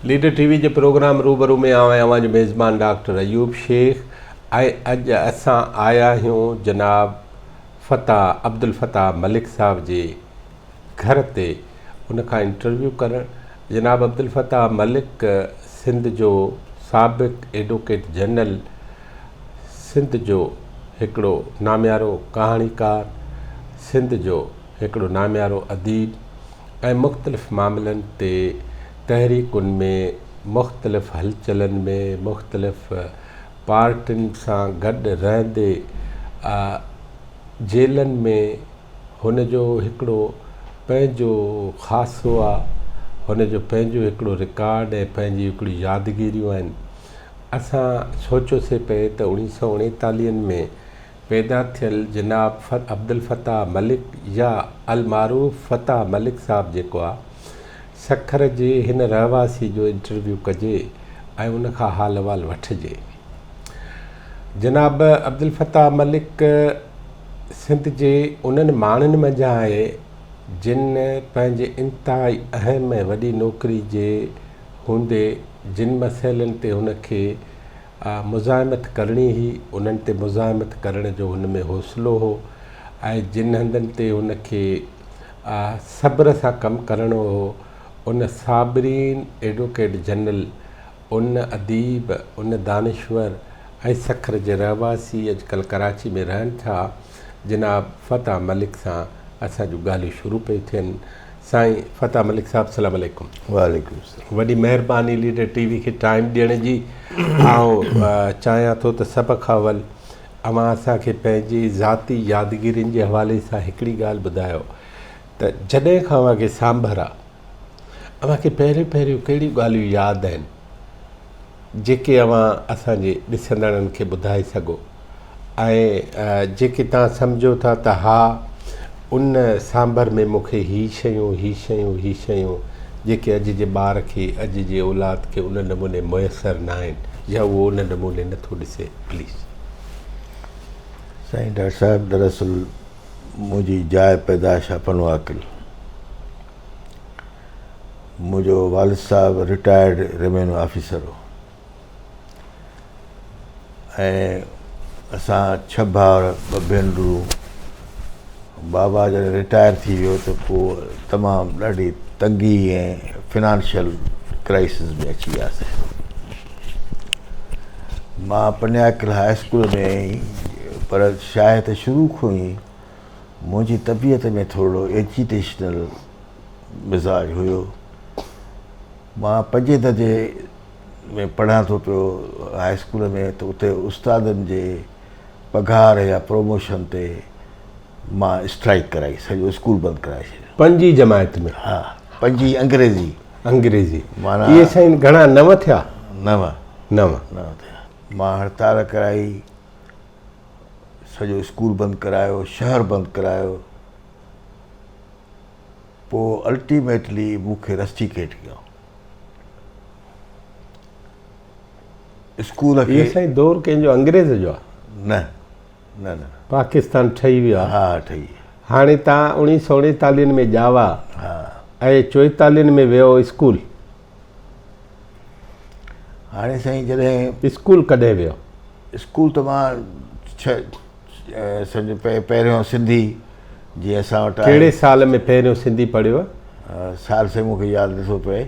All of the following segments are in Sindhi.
ليڊر ٽي وي جي پروگرام روبرو ۾ آئون آهيان اوهان جو ميزبان ڊاڪٽر ايوب شيخ ۽ اڄ اسان آيا آهيون جناب فتاح عبدالفتاح ملڪ صاحب جي گهر تي ان کان انٽرويو ڪرڻ. جناب عبدالفتاح ملڪ سنڌ جو سابق ايڊوڪيٽ جنرل، سنڌ جو هڪڙو ناميارو ڪهاڻيڪار، سنڌ جو هڪڙو ناميارو اديب ۽ مختلف معاملن تي تحريڪن ۾ مختلف هلچلن ۾ مختلف پارٽين سان گڏ رهندي جيلن ۾ هن جو هڪڙو پنهنجو خاصو آ، هن جو پنهنجو هڪڙو رڪارڊ ۽ پنهنجي هڪڙيون يادگيريون آهن. اسان سوچيوسي پئي ته اوڻيهه سئو اڻيتاليهن ۾ پيدا ٿيل جناب عبدالفتاح ملڪ يا المعروف فتاح ملڪ صاحب جيڪو آ، سکر جي هن رهواسي جو انٽرويو ڪجي ۽ ان کان حال احوال وٺجي. جناب عبدالفتاح ملڪ سنڌ جي انهن ماڻهن منجهان آهي جن پنهنجي انتهائي اهم ۽ وڏي نوڪري جي هوندي جن مسئلن تي هن کي مزاحمت ڪرڻي هئي انهن تي مزاحمت ڪرڻ جو هن ۾ حوصلو هو ۽ جن هنڌن تي هن کي صبر سان ڪم ڪرڻو هو ان صابرين ايڊوڪيٽ جنرل ان اديب، ان دانشور ۽ سکر جي رهواسي اڄڪلهه ڪراچي ۾ رهن ٿا، جناب فتاح ملڪ سان اسان جون ڳالهيون شروع پيون ٿين. سائين فتاح ملڪ صاحب سلام عليڪم. وعليڪم السلام. وڏي مهرباني ليڊر ٽي وي کي ٽائيم ڏيڻ جي. آئون چاهيان ٿو ته سڀ کان اول اوهان اسان کي پنهنجي ذاتي يادگيرين جي حوالي سان هڪڙي ڳالهه ٻڌايو ته جڏهن کان اوهان کي سانڀر آ، اوهان کي پهريون پهريون ڪهڙيون ڳالهيون ياد آهن جيڪي اوهان اسان جي ڏسندڙن کي ٻڌائي سگهو ۽ جيڪي توهان سمجهو ٿا ته ها ان سانڀر ۾ مون کي هي شيون هي شيون هي شيون جيڪي اڄ جي ٻار کي اڄ جي اولاد کي ان نموني ميسر نه آهن يا اهو ان نموني نٿو ڏسي پليز. سائين ڊاڪٽر صاحب دراصل منهنجي جاء پيدائش آهي پنوعاقل. منهنجو والد صاحب رٽائرڊ ريونيو آفيسر هو ۽ اسان ڇهه ڀائر ٻه ڀينرون. بابا جڏهن رٽائر ٿي ويو ته پوء تمام ڏاڍي تنگي ۽ فنانشل ڪرائسس ۾ اچي وياسين. مان پنياڪل هاء اسڪول ۾ ئي پر شايد شروع کان ئي منهنجي طبيعت ۾ ٿورڙو ايجيٽيشنل مزاج هيو. مان پنجين درجي ۾ پڙهان ٿو پيو هاء اسڪول ۾ ته اتي استادن جي پگهار يا پروموشن تي مان اسٽرائيڪ ڪرائي سڄو اسڪول بند ڪرائي ڇڏيو. پنجين جماعت ۾؟ ها پنجين انگريزي. انگريزي. معنيٰ اهي سائين گهڻا نو ٿيا؟ نو. نو. نو ٿيا. مان هڙتال ڪرائي. سڄو اسڪول بند ڪرايو، شهر بند ڪرايو، پوء الٽيميٽلي مون کي رسٽيڪيٽ ڪيائون. اسڪول کي. اهو سائين دور ڪنهن جو انگريز جو آ؟ نه نه نه. پاڪستان ٺهي ويو آ. ها ٺهي ويو. هاڻي تان اوڻيهه سؤ اڻيتاليهن ۾ ڄاوا ها. ۽ چوئيتاليهن ۾ ويو اسڪول. هاڻي سائين جڏهن. اسڪول ڪڏهن ويو؟ اسڪول ته مان ڇهه سمجهه پهريون سنڌي جيئن اسان وٽ آهي. ڪهڙي سال ۾ پهريون سنڌي پڙهيو؟ سال سائين مون کي ياد نٿو پئي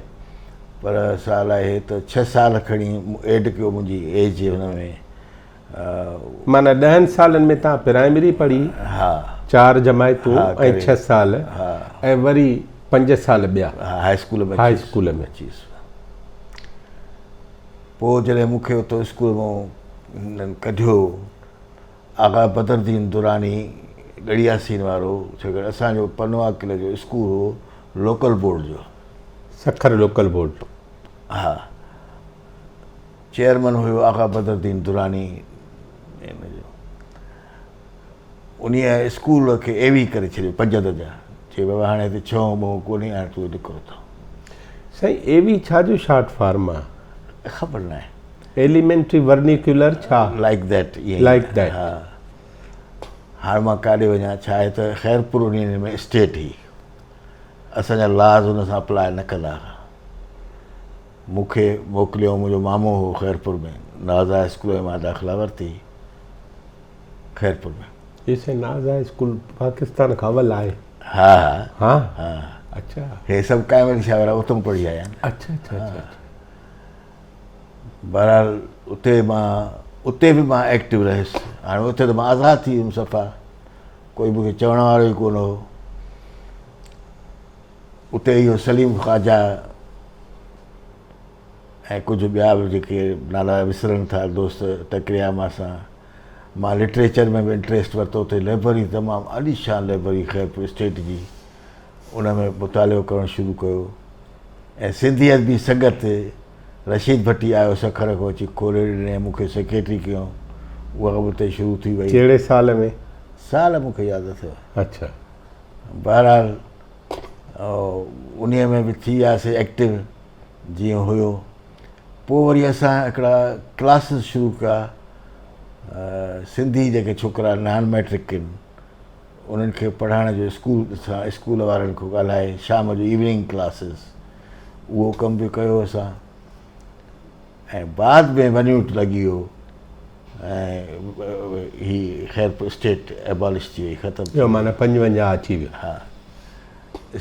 پر سال آهي ته ڇهه سال کڻي ايڊ ڪيو منهنجي ايج هن ۾. معنيٰ ڏهن سالن ۾ توهان پرائمري پڙهي، ها، چار جماعتون ها، ۽ ڇهه سال ها، ۽ وري پنج سال ٻيا هاء اسڪول ۾ هاء اسڪول ۾ اچي ويس. پوء جڏهن مون کي اتو اسڪول مان هنن ڪڍيو، آغا بدرالدين دراني ڳڙهياسين وارو، ڇاڪاڻ اسان جو پنوعاقل جو اسڪول هو لوڪل بورڊ جو. Sukkur local board. ها. چيئرمن هيو آغا بدرالدين دراني ان جو. انهيء اسڪول کي اي وي ڪري ڇڏيو پنج درجا. چي بابا هاڻي هتي ڇهون ٻهون ڪونهي هاڻي تون نڪر اتان. سائين اي وي ڇا جو شارٽ فارم آ؟ خبر ناهي. ايليمينٽري ورنيڪيولر ڇا؟ لائيڪ that ائين ئي. Like that. ها هاڻي مان ڪاڏي وڃان ڇا آهي ته خيرپور انهيء ۾ اسٽيٽ هئي اسان جا لاز ان سان اپلاء نه ڪندا هئا. مون کي موڪليو منهنجو مامو هو خيرپور ۾ ناز هاء اسڪول ۾ مان داخلا ورتي خيرپور ۾. هي سائين ناز هاء اسڪول پاڪستان کان اول آهي. ها ها. ها ها اڇا. هي سڀ قائم علي شاهه وارا اتون پڙهي آيا آهن. اڇا اڇا اڇا. بهرحال اتي مان اتي به مان ايڪٽو رهيس. هاڻي اتي ته مان آزاد ٿي ويم صفا ڪوئي مون کي چوڻ وارو ئي ڪونه هو. اتي اهو سليم خواجه ۽ ڪجهه ٻيا به جيڪي نالا وسرن ٿا دوست ٽڪريا مان سان. مان لٽريچر ۾ به انٽريسٽ ورتو اتي لئبرري تمام عاليشان لئبرري خيرپور اسٽيٽ جي ان ۾ مطالعو ڪرڻ شروع ڪيو ۽ سنڌي ادبي سنگت رشيد ڀٽي آيو سکر کان اچي کولي ڏني مون کي سيڪريٽري ڪيو اها به اتي شروع ٿي وئي. ڪهڙي سال ۾؟ سال مون کي ياد اٿو. اڇا. بهرحال انهي ۾ به ٿي وياسي ايڪٽو جيئن هيو. پوء وري اسان هڪڙا ڪلاسز شروع ڪيا سنڌي جيڪي ڇوڪرا نان ميٽرڪ آهن انهن کي پڙهائڻ جو اسڪول سان اسڪول وارن کان ڳالهائي شام جو ايوننگ ڪلاسز اهو ڪم به ڪيو اسان ۽ بعد ۾ ون يونٽ لڳي ويو ۽ هي خيرپور اسٽيٽ ابالش ٿي وئي ختم ٿي وئي. معنيٰ 55 اچي ويو. ها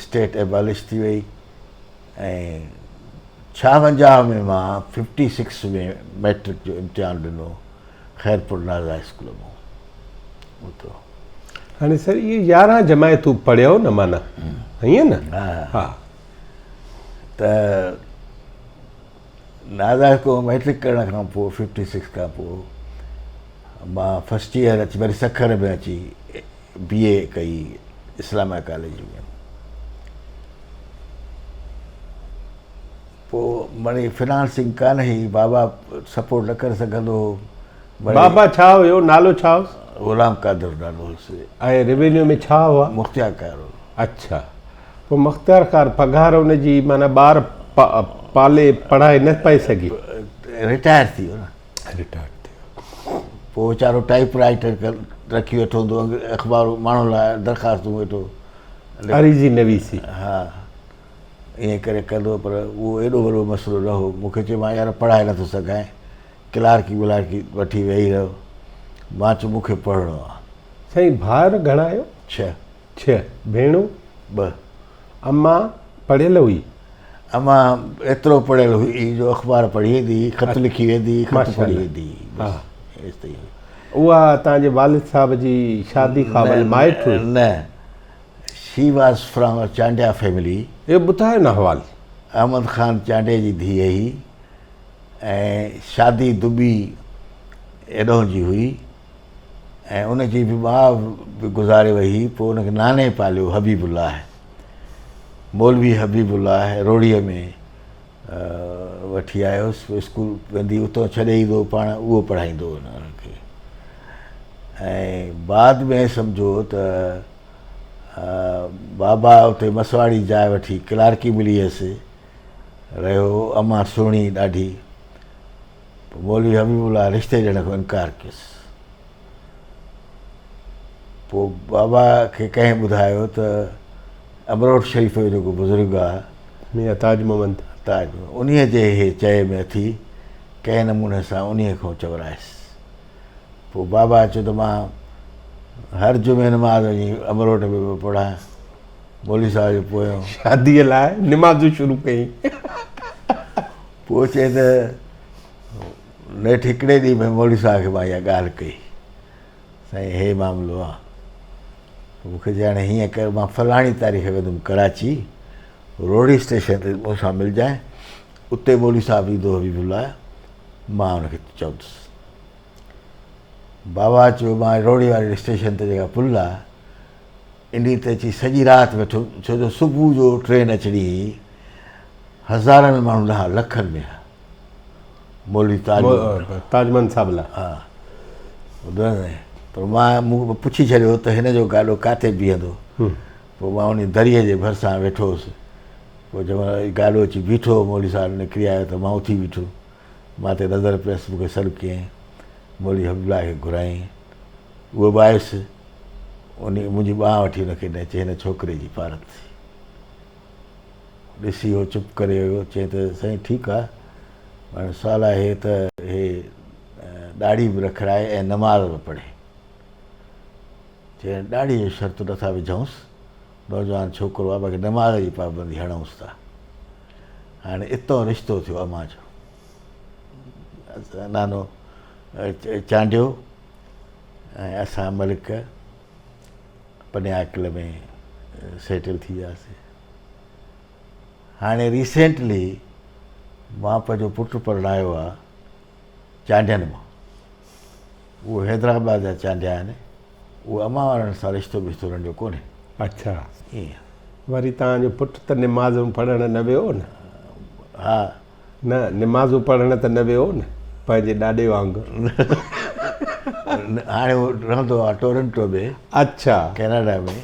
اسٽيٽ ابالش ٿي وئي ۽ 56 ۾ مان ففٽي سڪس ۾ مئٽرڪ جو امتحان ڏنو خيرپور ناز هاء اسڪول مان اتو. هاڻي سر اهي 11 جماعتون پڙهيو نه معنيٰ ائين نه؟ ها ها. ته ناز هاء اسڪول مئٽرڪ ڪرڻ کان پوء ففٽي سڪس کان پوء مان فرسٽ ايئر اچي وري سکر ۾ اچي بي اي ڪئي اسلاميه ڪاليج ۾. پوء مڙئي فنانسنگ ڪانه هئي، بابا سپورٽ نه ڪري سگهندو هو. بابا ڇا هيو، نالو ڇا هوس؟ غلام قادر نالو هوس. ۽ ريونيو ۾ ڇا هئا؟ مختيارڪار هو. اڇا، پوء مختيارڪار پگهار ان جي معنيٰ ٻار پالي پڙهائي نه پئي سگهي. رٽائر ٿي ويو نه. رٽائر ٿي ويو. پوء ويچارو ٽائيپ رائيٽر رکي ويٺو هوندو هو، اخبارون ماڻهن لاء درخواستون ويٺو. عريضي نويسي. ها ائين ڪري ڪندو هو پر اهو ايڏو وڏو مسئلو نه هو. مون کي چيو مان يار پڙهائي نٿو سگهان، ڪلارڪي ولارڪي وٺي ويهي رهيو. مان چيو مون کي پڙهڻو آهي. سائين ڀائر گهڻا آهيو؟ ڇهه. ڇهه. ڀيڻون؟ ٻه. امان پڙهيل هئي؟ امان ايترو پڙهيل هئي جو اخبار پڙهي ويندي هئي، خط لکي ويندي هئي، خط پڙهي ويندي هئي. بس ايستائين هئي. اها توهان جي والد صاحب جي شادي کان اول مائٽ هئي؟ نه، she was from a Chandia family. اهو ٻڌايو نه حوال. احمد خان چانڊيي جي ڌيء هئي ۽ شادي دٻي ايڏهون جي هئي ۽ ان جي به ماء به گذاري وئي هئي، پوء ان کي ناني پاليو حبيب الله، مولوي حبيب الله روهڙيء ۾ وٺي آيس، پوء اسڪول ويندي اتان ڇڏي ايندو هو پاڻ اهو پڙهائيندو هو انهن کي ۽ بعد ۾ سمجهو ته بابا اتي مسواڙي جاء وٺي ڪلارڪي ملي هيس، رهيو امان سهڻي ڏاڍي، پوء مولوي حبيب الله رشتي ڏيڻ کان انڪار ڪيس. پوء بابا کي ڪنهن ٻڌايو ته امروٽ شريف جو جيڪو بزرگ آ. ميان تاج محمد. تاج محمد انهيء جي هي چئي ۾ اٿي ڪنهن نموني سان انهيء کان چورايس. پوء بابا چيو ته مان هر جمعي نماز وڃي امروٽ ۾ پيو پڙهان. مولوي صاحب جو پويون. شاديء لاء نمازون شروع ڪيائين. پوء چئي ته نيٺ هڪڙي ڏينهن ۾ مولوي صاحب کي مان اها ڳالهه ڪئي، سائين هي معاملو آ. پوء مون کي چيائين هاڻي هيئن ڪر مان فلاڻي تاريخ ويندم ڪراچي، روهڙي اسٽيشن تي مون سان ملجانء، اتي مولوي صاحب ايندو حبيب الله، مان ان کي چوندس. بابا چيو مان روهڙي واري اسٽيشن تي جيڪا پل آ، انهي تي اچي سڄي رات ويٺم، ڇو جو صبح جو ٽرين اچڻي هئي. هزارن ۾ ماڻهو نه ها، لکن ۾ ها. مولوي تاج محمد. تاج محمد صاحب لاء. ها. ٻڌو نه پر مان مون پڇي ڇڏيو ته هن جو گاڏو ڪاٿي بيهندو. پوء مان انهي دريء جي ڀرسان ويٺو هوس. پوء جنهن مهل گاڏو اچي بيٺو، مولوي صاحب نڪري آيو ته مان اٿي بيٺو. مان تي نظر پيس، مون کي سڏ ڪيائين. مولوي حبيب الله کي گهرايائين. اهو به آيس. انهي منهنجي ٻانهن وٺي هن کي ڏني، چي هن ڇوڪري جي پارت ٿي. ڏسي هو چپ ڪري ويو. چيائين ته سائين ٺيڪ آ، هاڻي سوال آهي ته هي ڏاڙهي به رکرائي ۽ نماز به پڙهي. چيائين ڏاڙهي جو شرط نٿا وجهونس، نوجوان ڇوڪرو آ، باقي نماز جي پابندي هڻونس ٿا. هاڻي اتان رشتو ٿيو امان جو. نانو چانڊيو ۽ اسان ملڪ پنياڪل ۾ سيٽل ٿي وياسي. هاڻي ريسينٽلي مان پنهنجو پٽ پرڻايو آ چانڊين مان. اهو حيدرآباد جا چانڊيا آهن. اهو امان وارن سان رشتو ٻشتو انهن جو ڪونهي. اڇا. ائين. وري توهان جو پٽ ته نمازون پڙهڻ نه ويو هو نه؟ ها. نه نمازون پڙهڻ ته نه ويو هو نه پنهنجي ڏاڏي وانگر. هاڻي هو رهندو آ ٽورنٽو ۾. اڇا. ڪينيڊا ۾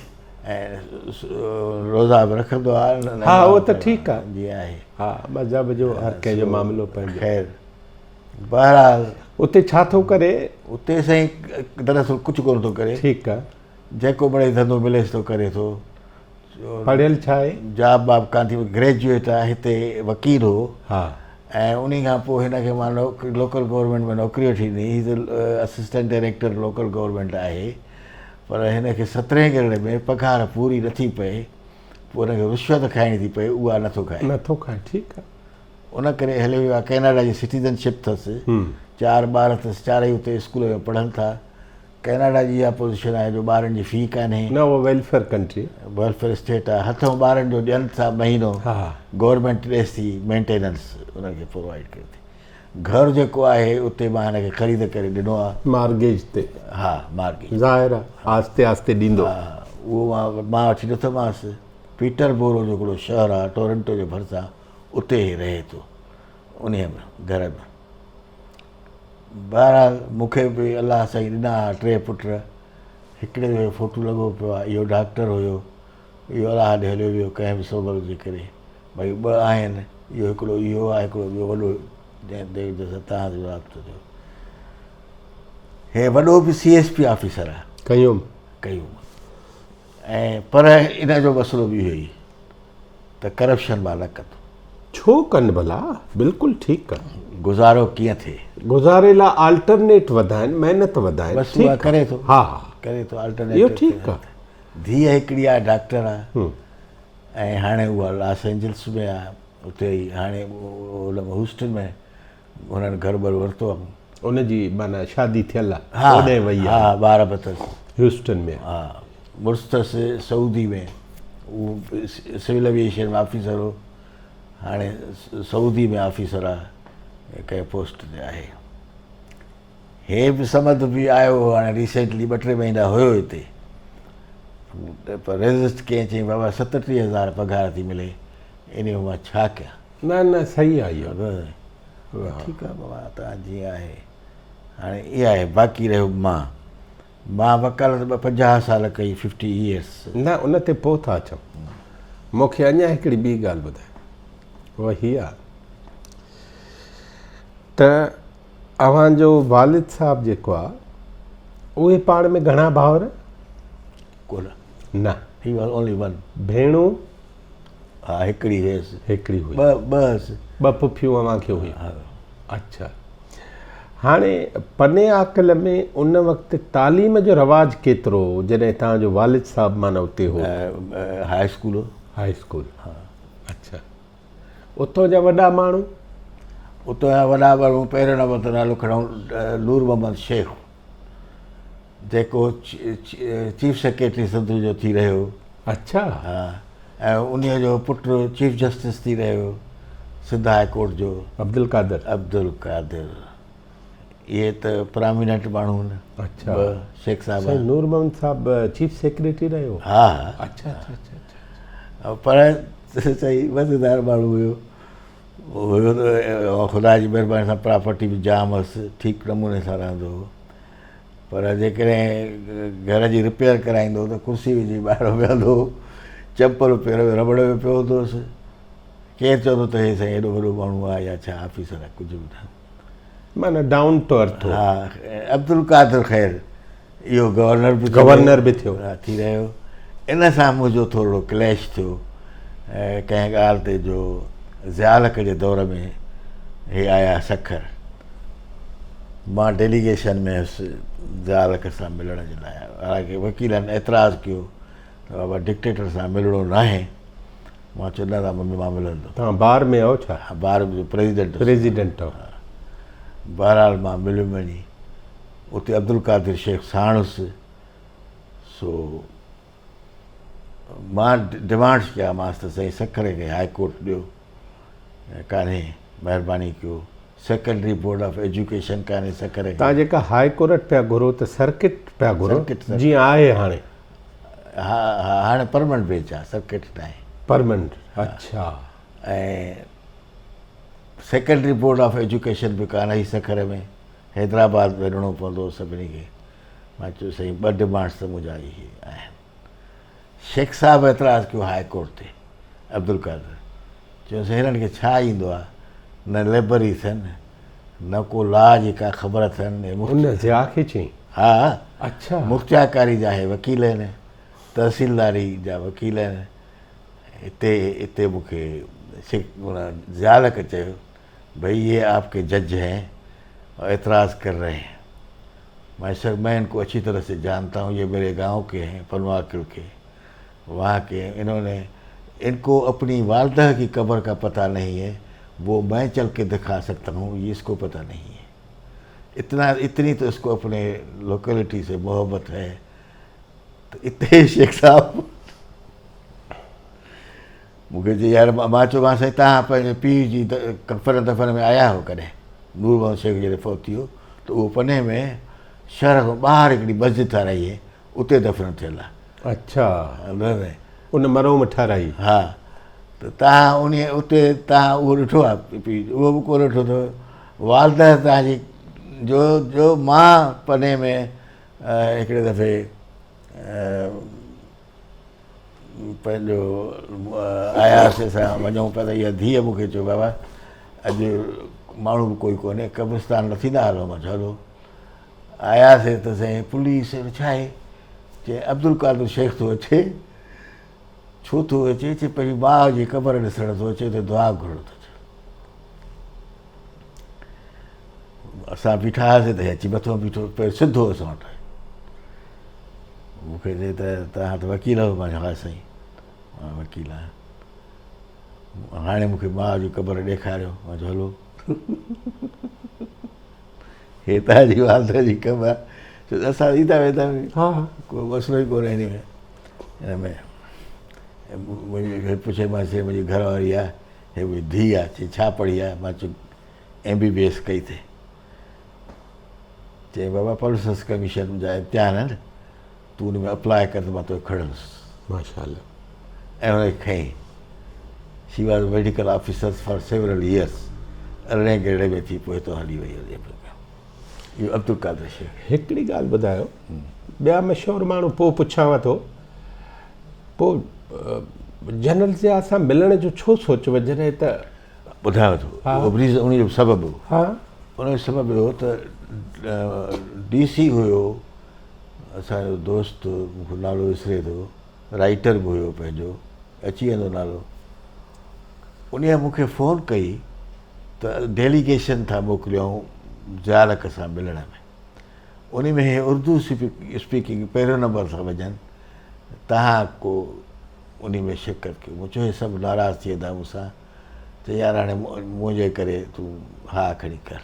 ۽ روزا به رکندو آ. ها اهو ته ٺيڪ آ. جي آهي. ها مذهب جو هر ڪنهن جو معاملو پنهنجو. خير بهرحال. اتي ڇا ٿو ڪري؟ اتي سائين دراصل ڪجهه ڪونه ٿو ڪري. ٺيڪ آ. جيڪو مڙئي ڌنڌو مليس ٿو ڪري ٿو. پڙهيل ڇا آهي؟ جاب باب ڪانه ٿي، گريجوئيٽ آهي، هتي وڪيل هو. ها. ۽ انهي کان پوء هن کي مان لوڪل گورنمينٽ ۾ نوڪري وٺي ڏني. هي ته اسسٽنٽ ڊائريڪٽر لوڪل گورنمينٽ آهي پر هن کي سترهين گريڊ ۾ پگهار پوري نٿي پئي، پوء هن کي رشوت کائڻي ٿي پئي، اها نٿو کائي. نٿو کائي، ٺيڪ آهي. ان ڪري هليو ويو آهي. ڪئناڊا جي سٽيزن شپ اٿس، چار ٻار اٿس، چارئي اتي اسڪول ۾ پڙهن ٿا. ڪئناڊا جي اها پوزيشن آهي جو ٻارن جي في ڪانهي. نه اها ويلفيئر ڪنٽري. ويلفيئر اسٽيٽ آهي. هٿئون ٻارن جو ڏين ٿا مهينو. گورنمينٽ ڏيس ٿي مينٽيننس انهن کي پرووائيڊ ڪري ٿي. گهر جيڪو آهي اتي مان هن کي خريد ڪري ڏنو آهي. مارگيج تي. ها مارگيج. ظاهر آهي آهستي آهستي ڏيندو. ها اهو مان وٺي نٿو مانس. پيٽر بورو جو هڪڙو شهر آهي ٽورنٽو جي ڀرسان اتي هي رهي ٿو انهيء ۾ گهر ۾. بهرحال مون کي به الله سائين ڏنا ها ٽي پٽ، هڪڙي جو فوٽو لڳو پيو آهي، اهو ڊاڪٽر هيو، اهو الله ڏي هليو ويو ڪنهن به سبب جي ڪري، باقي ٻه آهن، اهو هڪڙو اهو آهي، هڪڙو ٻيو وڏو جنهن سان توهان جو رابطو ٿيو. هي وڏو به سي ايس پي آفيسر آهي. قيوم. قيوم ۽ پر ان جو مسئلو به اهو ئي. ته ڪرپشن مان نه ڪندو. ڇو ڪن ڀلا؟ بلڪل ٺيڪ آ. گذارو ڪيئن ٿئي؟ گذاري لا آلٽرنيٽ وڌائن، محنت وڌائن. بس اها ڪري ٿو. ها ها. ڪري ٿو آلٽرنيٽ. اهو ٺيڪ آ. ڌيء هڪڙي آ ڊاڪٽر آ ۽ هاڻي اها لاس اينجلس ۾ آ اتي ئي هاڻي ان ۾ هوسٽن ۾ هنن گهر ٻر ورتو آ. ان جي معنيٰ شادي ٿيل آ اوڏانهن وئي آ. ها ٻار به اٿس. هيوسٽن ۾. ها مڙس اٿس سعودي ۾ اهو سول ايوي ايشن ۾ آفيسر هو هاڻي سعودي ۾ آفيسر آ ڪنهن پوسٽ تي آهي. هي به صمد به آيو هو هاڻي ريسينٽلي ٻه ٽي مهينا هيو هتي پر ريزسٽ ڪيائين چيائين بابا 37 هزار پگهار ٿي ملي انهي مان ڇا ڪيان. نه نه صحيح آ اهو. ٺيڪ آ بابا توهان جيئن آهي هاڻي اها آهي باقي رهيو مان مان وڪالت به 50 سال ڪئي ففٽي ايئرس. نه ان تي پوء ٿا اچون مون کي اڃا هڪڙي ٻي ڳالهه ٻڌاء اها هي آ ته اوهان جو والد صاحب جيڪو آ اهي پاڻ ۾ گهڻا ڀائر؟ ڪونه. نه. He was only one. ڀيڻون؟ ها هڪڙي هيس. هڪڙي هئي. ٻه ٻه هيس. ٻه پڦيون اوهان کي هيون. ها. اڇا هاڻي پني عاقل ۾ ان وقت تعليم جو رواج ڪيترو هو جڏهن توهان جو والد صاحب معنيٰ اتي هو؟ هاء اسڪول هو. High school. ها. اڇا اتان جا وڏا ماڻهو؟ اتان جا وڏا ماڻهو پهريون نمبر تي نالو کڻون نور محمد شيخ جيڪو چيف سيڪريٽري سنڌ جو ٿي رهيو. اڇا. ها ۽ انهيء جو پٽ چيف جسٽس ٿي رهيو سنڌ هاء ڪورٽ جو. عبدالقادر. عبدالقادر. اهي ته پراميننٽ ماڻهو آهن. اڇا. ٻه شيخ صاحب. سائين نور محمد صاحب چيف سيڪريٽري رهيو. ها ها. اڇا اڇا اڇا. پر سائين مزيدار ماڻهو هيو. هيو ته خدا جي مهرباني سان پراپرٽي به جام هئس، ٺيڪ نموني سان رهندو هو. پر جيڪڏهن گهر جي رپيئر ڪرائيندو هو ته ڪرسي وجهي ٻاهر ويهندو هو، چمپل پير ۾ رٻڙ ۾ پيو هوندو هوس. ڪير چوندو ته هي سائين ايڏو وڏو ماڻهو آهي يا ڇا آفيسر آهي، ڪجهه به نه. معنيٰ ڊائون ٽو ارٿ هو. ها، عبدالقادر خير اهو گورنر به گورنر به ٿيو. ها، ٿي رهيو. ان سان منهنجو ٿورڙو ڪليش ٿيو. ڪنهن ڳالهه تي جو ضياء الحق جي دور ۾ هي آيا سکر. مان ڊيليگيشن ۾ هيس ضياء الحق سان ملڻ جي لاء. حالانڪه وڪيلن اعتراض ڪيو ته بابا ڊڪٽيٽر سان ملڻو ناهي. مان چيو نه نه مان ملندم. توهان بار ۾ آهيو ڇا؟ ها بار جو پريزيڊنٽ هوس. پريزيڊنٽ آهيو. ها. بهرحال مان مليم وڃي. اتي عبدالقادر شيخ ساڻ هوس. سو مان ڊمانڊس ڪيامانس ته سائين سکر کي هاء ڪورٽ ڏيو ڪانهي مهرباني ڪيو سيڪنڊري بورڊ آف ايجوڪيشن ڪانهي سکر کي. تان جيڪا هاء ڪورٽ پيا گهرو ته سرڪٽ پيا گهرو جيئن آهي هاڻي. ها ها هاڻي پرمنٽ بينچ آهي سرڪٽ ناهي. پرمنٽ اڇا. ۽ سيڪنڊري بورڊ آف ايجوڪيشن به ڪانه هئي سکر ۾ حيدرآباد وڃڻو پوندو هو سڀني کي. مان چيو سائين ٻه ڊمانڊس ته منهنجا اهي آهن. شيخ صاحب اعتراض ڪيو هاء ڪورٽ تي عبدالقادر چيو سائين هنن کي ڇا ايندو آهي نه ليبري اٿن نه ڪو لا جي ڪا خبر اٿن. ان ضياء کي چيائين؟ ها اڇا. مختيارڪاري جا اهي وڪيل آهن تحصيلداري جا وڪيل آهن اتي اتي مون کي شيخ ضياء الحق چيو ڀئي يي آپ ڪي جج هين اور اعتراض ڪر رهي هين. مين سر مين ان ڪو اڇي طرح سي جانتا هون يي ميري گائون ڪي هين پنواڪل ڪي وهان ڪي هين انهون ني ان ڪو اپني والده ڪي قبر ڪا پتا نهين هي وو مين چل ڪي دکا سڪتا هون يي اس ڪو پتا نهين هي اتنا اتني تو اس ڪو اپني لوڪيلٽي سي محبت هي ته اتي شيخ صاحب مون کي چئي يار مان چيومانس سائين توهان پنهنجي پيء جي ڪفن دفن ۾ آيا آهيو ڪڏهن؟ نور محمد شيخ جڏهن فوت ٿي ويو ته اهو پني ۾ شهر کان ٻاهر هڪڙي مسجد ٺهرائي هئي اتي دفن ٿيل آهي. اڇا ان مرحوم ٺهرائي. ها ته توهان انهي اتي توهان اهو ڏٺو آهي پيء جو اهو به ڪونه ڏٺو اٿو والده توهان جي جو جو مان پني ۾ هڪڙي دفعي پنهنجو آياسي اسان وڃون پيا ته اها ڌيء مون کي چيو بابا اڄ ماڻهو به ڪوئي ڪونهي قبرستان نه ٿيندا هلو مان چيو هلو آياسي ته سائين پوليس ڇا آهي چي عبدالقادر شيخ ٿو اچي ڇو ٿو اچي چي پنهنجي ماء جي قبر ڏسڻ ٿو اچي ته دعا گهرڻ ٿو اچي اسان بيٺا هئاسين ته اچي مٿو بيٺو پير سڌو اسان وٽ آيو مون کي چئي ته توهان ته وڪيل آهيو مان چيو ها سائين مان وڪيل آهيان هاڻي مون کي ماء جي قبر ڏيکاريو مان چيو هلو هي توهان جي والده جي قبر آهي ڇو ته اسان ايندا ويندا ها ڪو مسئلو ئي ڪونهي هن ۾ هن ۾ منهنجي پڇي مان چيو منهنجي گهر واري آهي هي منهنجي ڌيء آهي چي ڇا پڙهي آهي مان چيو ايم بي بي ايس ڪئي اٿئي چيائين بابا پبلڪ ڪميشن جا امتحان آهن تون ان ۾ اپلاء ڪر ته مان توکي کڻندس ماشاء الله ۽ هن کي کنئي she was medical officer for several years ارڙهين گريڊ ۾ ٿي پوء هتو هلي وئي هلي اهو عبدالقادر شيخ هڪڙي ڳالهه ٻڌايو ٻيا مشهور ماڻهو پوء پڇانو ٿو پوء جنرل ضياء سان ملڻ جو ڇو سوچيو جڏهن ته ٻڌايان ٿو اهو ريزن ان جو سبب هو ها ان جو سبب اهو ته ڊي سي هيو اسان جو دوست مون کي نالو وسري ٿو رائيٽر به هيو پنهنجو اچي ويندو نالو ان مون کي فون ڪئي ته ڊيليگيشن ٿا موڪليون ضياء الحق سان ملڻ ۾ ان ۾ هي اردو اسپيڪنگ پهريون نمبر ٿا وڃن تهان ڪو انهي ۾ شرڪت ڪيو. مون چيو هي سڀ ناراض ٿي ويندا مون سان. چيائين يار هاڻي منهنجي ڪري تون ها کڻي ڪر.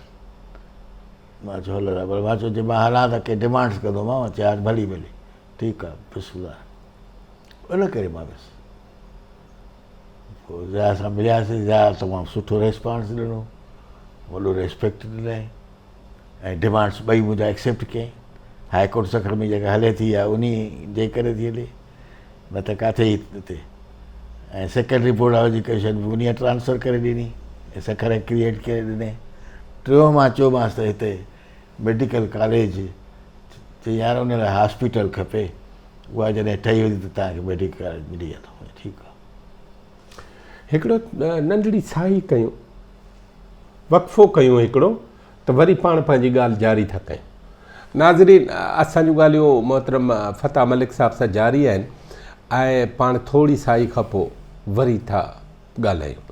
مان چيو هل پر مان چيو جي مان هلان ته ڪي ڊمانڊس ڪندومانء. چيائين يار ڀلي ڀلي ٺيڪ آ بسم الله. ان ڪري مان ويس. پوء ضياء سان ملياسين ضياء تمام سٺو ريسپانس ڏنو وڏو ريسپيڪٽ ڏنائين. ۽ ڊمانڊس ٻئي منهنجا ايڪسيپٽ ڪيائين. هاء ڪورٽ سکر ۾ جيڪا هلي ٿي اها انهي جي ڪري ٿي هلي نه ته ڪاٿي ئي هتي ۽ سيڪنڊري بورڊ آف ايجوڪيشن به انهي ٽرانسفر ڪري ڏني ۽ سکر ڪريئيٽ ڪري ڏني. ٽيون مان چيومانس ته هتي ميڊيڪل ڪاليج چي يار ان لاء هاسپيٽل کپي اها جڏهن ٺهي ويندي ته توهان کي ميڊيڪل ڪاليج ملي ويندو. ٺيڪ آهي. هڪڙو ننڍڙي ساهي ڪيون. وقفو ڪيون هڪڙو ته وري پاڻ پنهنجي ڳالهه جاري ٿا ڪيون. ناظرين اسان جون ڳالهيون محترم فتاح ملڪ صاحب سان جاري آهن ۽ پاڻ ٿوري ساهي کان پوء وري ٿا ڳالهايون.